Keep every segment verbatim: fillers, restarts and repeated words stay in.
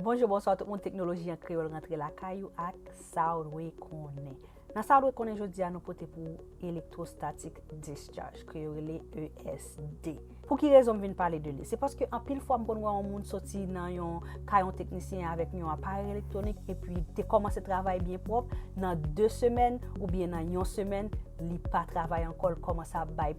Bonjou, bonswa tout moun, Teknoloji an Kreyòl rantre lakay ou ak sa w dwe konnen. Nan sa w dwe konnen jodi a, nou pote pou ou electrostatic discharge, ke yo rele E S D. Pou ki rezon m vin pale de li? Se paske anpil fwa m konn wè yon moun soti nan yon kay yon teknisyen avèk yon aparèy elektwonik epi te kòmanse travay byen pwòp, nan de semèn oubyen nan yon semèn, li pa travay ankò, l kòmanse ap bay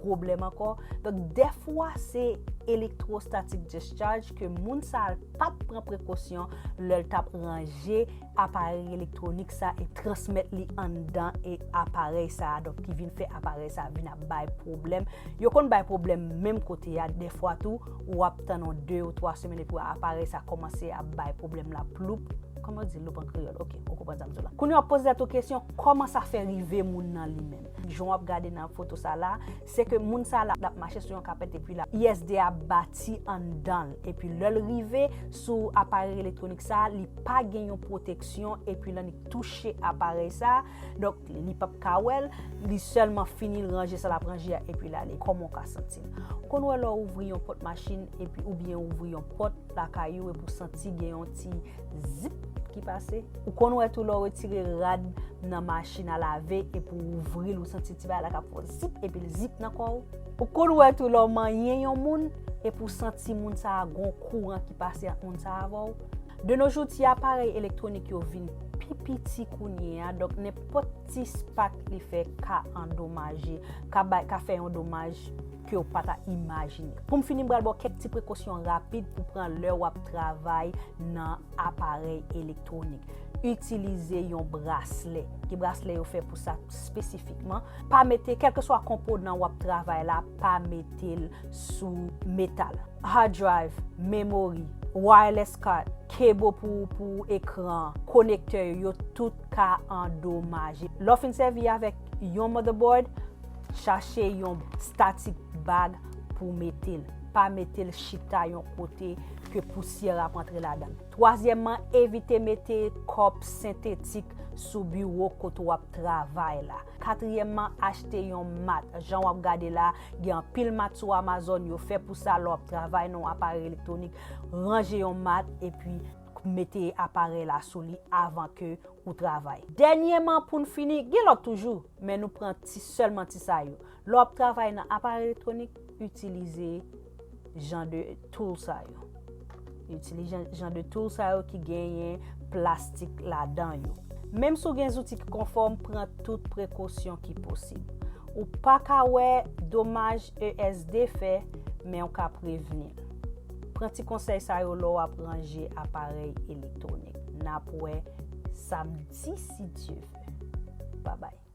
pwoblèm ankò. Donk, dèfwa, se electrostatic discharge ke moun sa a pa t pran prekosyon lè l t ap ranje aparèy elektwonik sa e transmèt li anndan e aparèy sa a, donk ki vin fè aparèy sa a vin ap bay pwoblèm. Yo konn bay pwoblèm menm kote a, dèfwa tou, w ap tann yon de ou twa semèn epi aparèy sa kòmanse ap bay pwoblèm la ploup. Kòman yo di loup an kreyòl? Oke, ou konprann sa m di w la. Kounye a w ap poze tèt ou kesyon, kòman sa fè rive moun nan li menm? Jan w ap gade nan foto sa la, se ke moun sa la, l ap mache sou yon kapèt epi la, E S D a bati anndan l. Epi lè l rive sou aparèy elektwonik sa, li pa gen yon pwoteksyon epi la li touche aparèy sa, donk li p ap ka wè l, li sèlman fini l ranje sa l ap ranje a epi l ale. Kòman w ka santi l? Ou konn wè lè w ouvri yon pòt machin epi oubyen ouvri yon pòt lakay ou epi w santi gen yon ti zip ki pase. Ou konn wè tou lè w retire rad nan machin a lave epi w ouvri l, ou santi ti bagay la k ap fè zip epi l zip nan kò w. Ou konn wè tou lè w manyen yon moun epi w santi moun sa a gon kouran ki pase ant moun sa a avè w. De nos jours, ti aparèy elektwonik yo vin pi piti kounye a, donk nenpòt ti spak li fè ka andomaje, ka bay, ka fè yon domaj ke w pa ta imajine. Pou m fini, m pral ba w kèk ti prekosyon rapid pou pran lè w ap travay nan aparèy elektwonik. Itilize yon braslè. Ki braslè yo fè pou sa espesifikman? Pa mete, kèlkeswa konponan w ap travay la, pa mete l sou metal. Hard drive, memory, wireless card, kebo pou, pou ekran, konektè yo, yo tout ka andomaje. Lè w fin sèvi avèk yon motherboard, chache yon static bag pou mete l. Pa mete l chita yon kote ke pousyè ap antre ladan l. Twazyèmman, evite mete kòb sentetik sou biwo kote w ap travay la. Katriyèmman, achte yon mat. Jan w ap gade la, gen anpil mat sou Amazon, yo fè pou sa. Lè w ap travay nan yon aparèy elektwonik, ranje yon mat epi mete aparèy la sou li avan ke ou travay. Dènyèman, pou n fini, gen lòt toujou, men nou pran ti, sèlman ti sa yo. Lè w ap travay nan aparèy elektwonik, itilize jan de tool sa yo. Itilize jan, jan de tool sa yo ki genyen plastik ladan yo. Menm si w gen zouti ki konfòm, pran tout prekosyon ki posib. Ou pa ka wè domaj E S D fè, men w ka prevni l. Pran ti konsèy sa yo lè w ap ranje aparèy elektwonik. N ap wè samdi, si Dye vle. Babay.